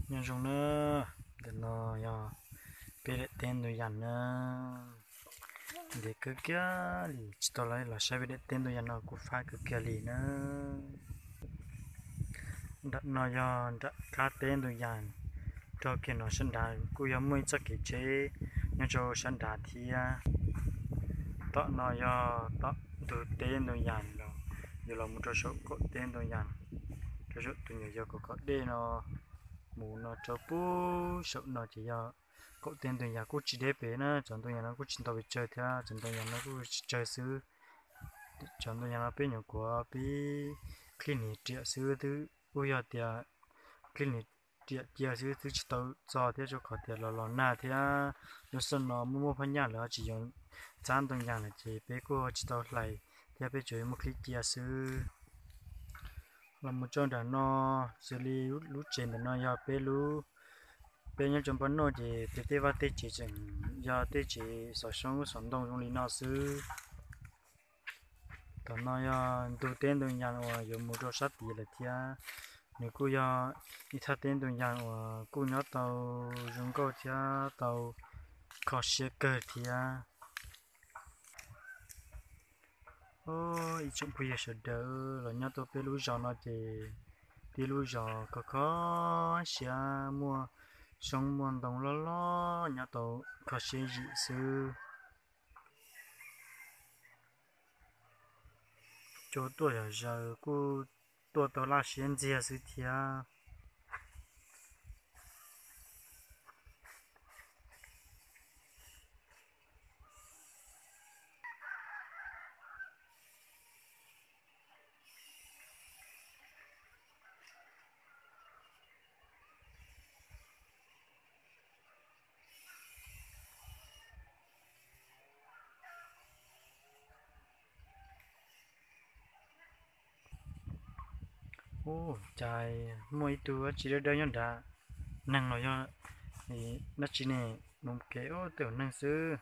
Nyob zoo na, ntawm no yog peb daim teb ntoo yas na. Ntev kawg kiag li, tsis tau los saib peb daim teb ntoo yas no kuj fab kawg kiag li na. Nram no yog nram qab teb ntoo yas, rau kiag no sab nrad kuj yog muaj ib txoj kev tsheb nyob rau sab nrad thiab. Tom no yog tom ntug teb ntoo yas los, yuav los mus rau saum kaum teb ntoo yas, rau saum tus nyuam yaus kaum kaum dej no, mus no rau puag saum no ces yog kaum teb ntoo yas kuj tsis deb pes na, cov ntoo yas no kuj tsis ntau pes tsawg thiab, cov ntoo yas no kuj tsis tsawg xwb. Cov ntoo yas no peb nyuam qhuav pib qhib hniav riam xwb, twb kuj yog tias qhib hniav riam cia xwb, twb tsis tau txog thiab, rau qhov tias los los nag thiab. Lub sij hawm no muaj muaj phab nyaj lawm tsis yoov txab ntoo yas lawm ces peb kuj tsis tau hlais thiab, peb tsuas muaj qhib cia xwb. Los mus rau nram no, xws li lub tsev ntawm no yog peb lub, peb nyob rau npaj noj ces tej tej vaj tej tsev tseem yog tej tsev xov xoob xov ntoo zoo li no xwb. Tom no yog ntug teb ntoo yas uas yuav mus rau sab tid lawm thiab. Nws kuj yog ib thaj teb ntoo yas uas kuj nyob tau zoo nkauj thiab tau kho siab kawg thiab. Ib tsoom phooj ywg sawv daws, los nyob tau peb lub zos no ces tib lub zos kho kho siab, muaj xyoob muaj ntoo loj loj nyob tau kho siab zim xwb. Cua tuaj yam zaws kuj tuaj tau laj siab ntxiag xwb thiab. Ub, cas muaj ib tug dab tsi dawb dawb nyob nrad, neeg los yog dab tsi ne? Mus kev ub, tej zaum neeg xwb.